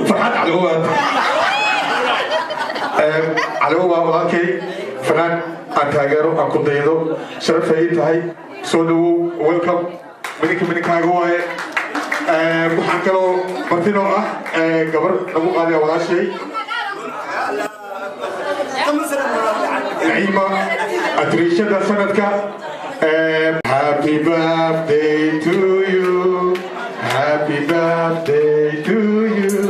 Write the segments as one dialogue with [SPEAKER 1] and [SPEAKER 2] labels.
[SPEAKER 1] Farxad Cali. Cali waa walaalkay, fanaan aan taageero, aan ku daydo, sharafay ii tahay. Soo dhawow, welcome. Midinka midinkaaga waaye. Waxaan kaloo martinoo ah gabar nagu qaadaya, walaashay Naciima, atriishada sanadka. Happy birthday to you, happy birthday to you,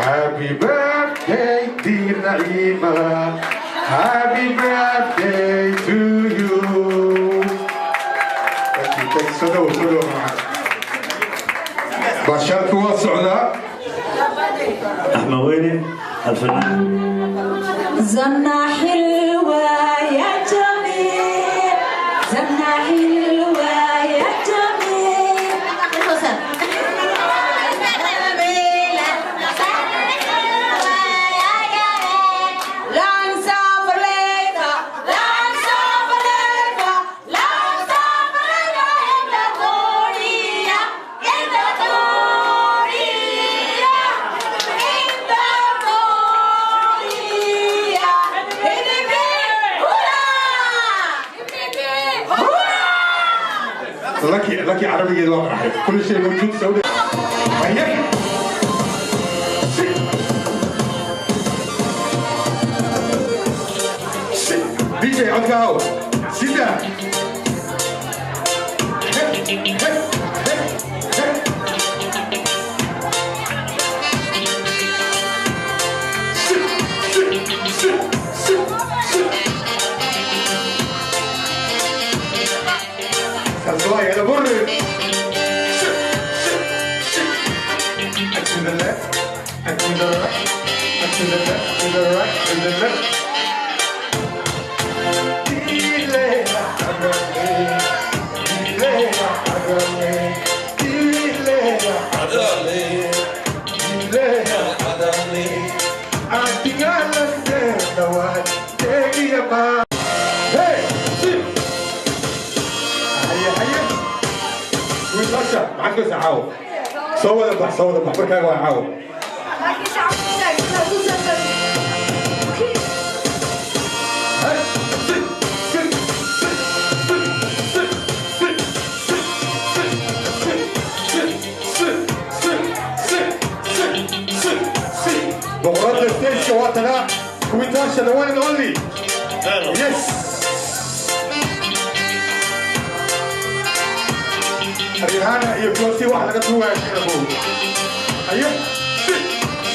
[SPEAKER 1] happy birthday dear Naima, happy birthday to you. Thank you, thank you. Soo dhawow, soo dhawow. Baashaalku waa socdaa.
[SPEAKER 2] أحمد ويلي الفنان.
[SPEAKER 3] زمنة حلوة يا جميل، زمنة حلوة يا جميل. لا نسافر ليلة، لا نسافر ليلة، لا نسافر ليلة، إلا طورية، إلا طورية، إلا طورية. هورا هورا.
[SPEAKER 1] Laki laki carabigeeda waa qaraxay. كل شيء موجود سعودي. هيا DJ, codka haw sida. He he he he. Si si si si si. Salto la borre. Si si si. And to the left, and to the right, and to the left, to the right, to the left. Dile agale, dile agale, dile agale, dile agale. Atingalan derdawan, tegiyama. Hey, si. Haya, haya. Wiilasha, maxaad ka caawo? Soo wada bax, soo wada bax, markaaga waa caawo. Hey, si, si, si, si, si, si, si, si, si, si, si, si, si, si, si. Boqorada stage waa tanaa, Kuwitasha, the one and only. Yes. Rihanna iyo Beyonce wax laga tuugaya sheego. Ayo. Si,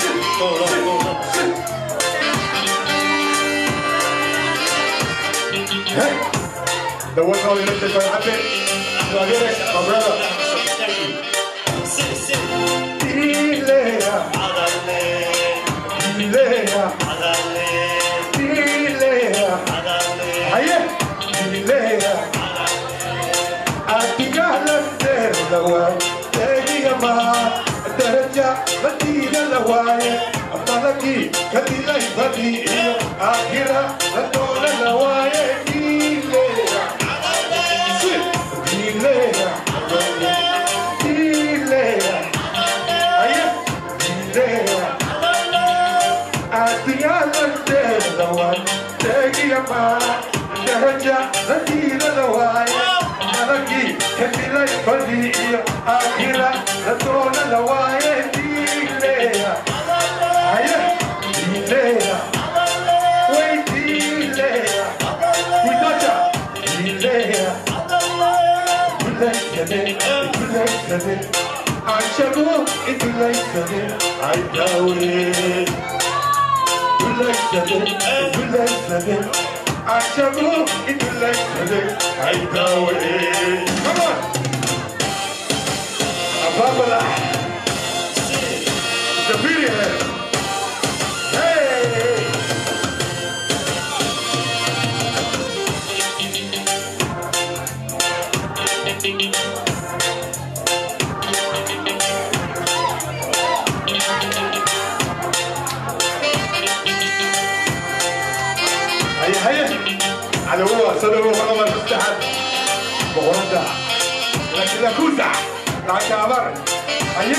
[SPEAKER 1] si, si, si. Hey. The one and only Mr. Farhate. My brother. Dilea, dilea, dilea. Aye, dilea. Atigalan derdawa, tegiyama, daraja, latida lawaaye, malaki, kadilay badi iyo aakhira, latoola lawaaye, dilea. Si, dilea, dilea. Aye, dilea. Atigalan derdawa, tegiyama, daraja, latida lawaaye, malaki, kadilay badi iyo aakhira, latoola lawaaye, dilea. Aye, dilea. Way dilea. Kuitacha, dilea. Duleysane, duleysane. Anshagu iduleysane. Ay dawe. Duleysane, duleysane. Anshagu iduleysane. Ay dawe. Come on. Ababala. Zafiri. Hey. هيا هيا على هو صدر هو المستحب بغرزة لكن لا كوزع لعك عبر. هيا.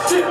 [SPEAKER 2] Si.